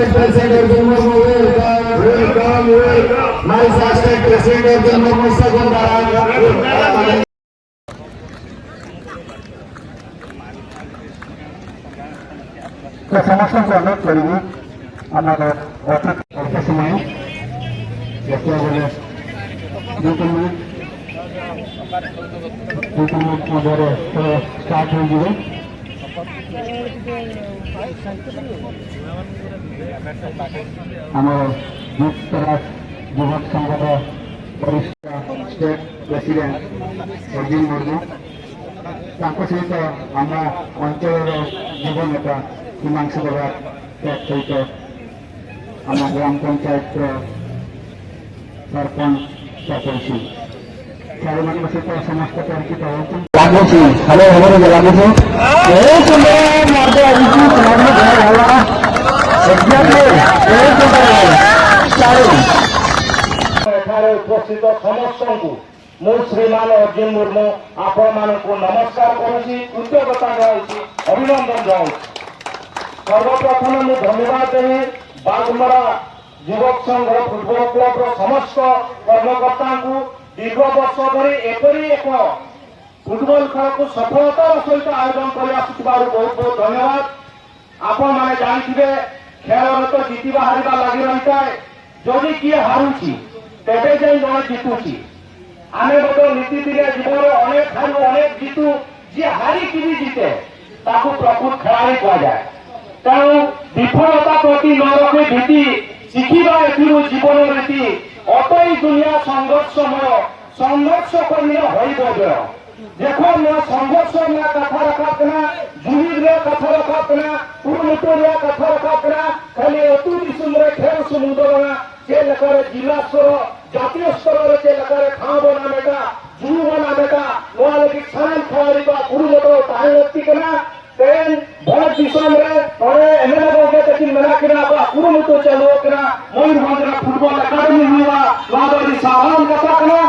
State President Arjun Murmu, welcome. Welcome, welcome. Malaysia State President Arjun Murmu, Sagun Daram. ସମସ୍ତଙ୍କୁ ଅନୁରୋଧ କରିବି, ଆମର ଅତି ଅଳ୍ପ ସମୟ ଦେଖିବାକୁ ଗଲେ 2-3 ମିନିଟ୍, 2-3 ମିନିଟ୍ ମଧ୍ୟରେ ଖେଳ ଷ୍ଟାର୍ଟ ହୋଇଯିବ। ଆମର ଯୁକ୍ତରାଜ ଯୁବକ ସଂଘର ବରିଷ୍ଠ ଷ୍ଟେଟ୍ ପ୍ରେସିଡେଣ୍ଟ ଅର୍ଜୁନ ମୁର୍ମୁ, ତାଙ୍କ ସହିତ ଆମ ଅଞ୍ଚଳର ଯୁବ ନେତା ହିମାଂଶୁ ବରାଳ, ତା ସହିତ ଆମ ଗ୍ରାମ ପଞ୍ଚାୟତର ସରପଞ୍ଚ ତପନ, ଖେଳାଳିମାନଙ୍କ ସହିତ ସମସ୍ତେ ପରିଚିତ ହେଉଛନ୍ତି। ଲାଗୁଛି ଭଲ ଭାବରେ ଲାଗୁଛି। ବହୁତ ସୁନ୍ଦର ମାର୍ଗ ଆସିଛି। ଭଲ, ଏକ୍ଜାକ୍ଟଲି, ବହୁତ ସୁନ୍ଦର ଚାରି। ଏଠାରେ ଉପସ୍ଥିତ ସମସ୍ତଙ୍କୁ ମୁଁ ଶ୍ରୀମାନ ଅର୍ଜୁନ ମୁର୍ମୁ ଆପଣମାନଙ୍କୁ ନମସ୍କାର କରୁଛି, କୃତଜ୍ଞତା ଜଣାଉଛି, ଅଭିନନ୍ଦନ ଜଣାଉଛି। ସର୍ବପ୍ରଥମେ ମୁଁ ଧନ୍ୟବାଦ ଦେବି ବାଘମରା ଯୁବକ ସଂଘର ଫୁଟବଲ କ୍ଲବର ସମସ୍ତ କର୍ମକର୍ତ୍ତାଙ୍କୁ। ଦୀର୍ଘ ବର୍ଷ ଧରି ଏପରି ଏକ ଫୁଟବଲ ଖେଳକୁ ସଫଳତାର ସହିତ ଆୟୋଜନ କରି ଆସୁଥିବାରୁ ବହୁତ ବହୁତ ଧନ୍ୟବାଦ। ଆପଣମାନେ ଜାଣିଥିବେ, ଖେଳରେ ତ ଜିତିବା ହାରିବା ଲାଗି ରହିଥାଏ। ଯଦି କିଏ ହାରୁଛି, ତେବେ ଯାଇ ଜଣେ ଜିତୁଛି। ଆମେ ମଧ୍ୟ ନିତିଦିନିଆ ଜୀବନରେ ଅନେକ ହାରୁ, ଅନେକ ଜିତୁ। ଯିଏ ହାରିକି ବି ଜିତେ, ତାକୁ ପ୍ରକୃତ ଖେଳାଳି କୁହାଯାଏ। ତେଣୁ ବିଫଳତା ପ୍ରତି ନ ରଖି ଭୀତି, ଶିଖିବା ଏଥିରୁ ଜୀବନ ରୀତି। ଅଟଇ ଦୁନିଆ ସଂଘର୍ଷମୟ, ସଂଘର୍ଷ କର୍ମୀର ହୋଇବ ଜୟ। ଦେଖो, ନୂଆ ସଂଘର୍ଷ ᱨᱮᱱᱟᱜ ᱠᱟᱛᱷᱟ ᱨᱟᱠᱟᱵ ᱠᱟᱱᱟ, ᱡᱩᱢᱤᱫ ᱨᱮᱭᱟᱜ ᱠᱟᱛᱷᱟ ᱨᱟᱠᱟᱵ ᱠᱟᱱᱟ, ᱠᱩᱨᱩᱢᱩᱴᱩ ᱨᱮᱭᱟᱜ ᱠᱟᱛᱷᱟ ᱨᱟᱠᱟᱵ ᱠᱟᱱᱟ᱾ ᱠᱷᱟᱹᱞᱤ ᱟᱹᱛᱩ ᱫᱤᱥᱚᱢ ᱨᱮ ᱠᱷᱮᱞ ᱥᱩᱢᱩᱝ ᱫᱚ ᱵᱟᱝᱟ, ᱪᱮᱫ ᱞᱮᱠᱟᱨᱮ ᱡᱮᱞᱟ ᱥᱛᱚᱨ, ᱡᱟᱹᱛᱤᱭᱚ ᱥᱛᱚᱨ ᱨᱮ ᱪᱮᱫ ᱞᱮᱠᱟᱨᱮ ᱴᱷᱟᱶ ᱵᱚᱱ ᱦᱟᱢᱮᱴᱟ, ᱡᱩᱣᱤ ᱵᱚᱱ ᱦᱟᱢᱮᱴᱟ, ᱱᱚᱣᱟ ᱞᱟᱹᱜᱤᱫ ᱥᱟᱱᱟᱢ ᱠᱷᱮᱞᱟᱲᱤ ᱠᱚᱣᱟᱜ ᱠᱩᱨᱩᱢᱩᱴᱩ ᱛᱟᱦᱮᱸ ᱞᱟᱹᱠᱛᱤ ᱠᱟᱱᱟ᱾ ᱛᱮᱦᱮᱧ ᱵᱷᱟᱨᱚᱛ ᱫᱤᱥᱚᱢ ᱨᱮ ᱱᱚᱰᱮ ᱮᱢᱮᱞᱮ ᱜᱚᱝᱠᱮ ᱛᱟᱹᱠᱤᱱ ᱢᱮᱱᱟᱜ ᱠᱤᱱᱟ, ᱟᱵᱚᱣᱟᱜ ᱠᱩᱨᱩᱢᱩᱴᱩ ᱪᱟᱹᱞᱩ ᱟᱠᱟᱱᱟ᱾ ᱢᱚᱭᱩᱨᱵᱷᱚᱸᱡᱽ ᱨᱮ ᱯᱷᱩᱴᱵᱚᱞ ᱮᱠᱟᱰᱮᱢᱤ ᱦᱩᱭᱩᱜᱼᱟ, ᱱᱚᱣᱟ ᱫᱚ ᱟᱹᱰᱤ ᱥᱟᱨᱦᱟᱣ ᱠᱟᱛᱷᱟ ᱠᱟᱱᱟ᱾